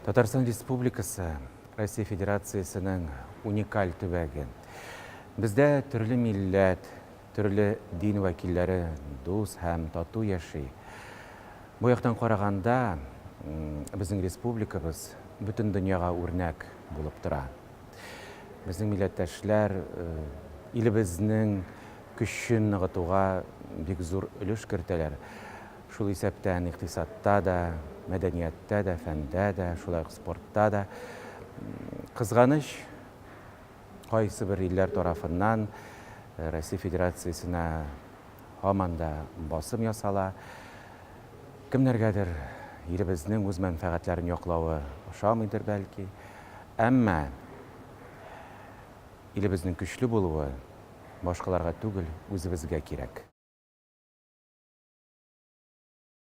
Татарстан Республикасы, Россия Федерациясенең уникаль төбәге. Бездә төрле милләт, төрле дин вәкилләре дус һәм тату яши. Бу яктан караганда, безнең республикабыз бөтен дөньяга үрнәк булып тора. Безнең милләттәшләр илебезнең көчен ныгытуга бик зур өлеш кертәләр. Шул исәптән икътисадта да, мәдәнияттә дә, фәндә дә, шулай ук спортта да. Кызганыч, кайсыбер илләр тарафыннан Россия Федерациясенә һаман да басым ясала. Кемнәргәдер илебезнең үз мәнфәгатьләрен яклавы ошамыйдыр бәлки. Әмма илебезнең көчле булуы башкаларга түгел, үзебезгә кирәк.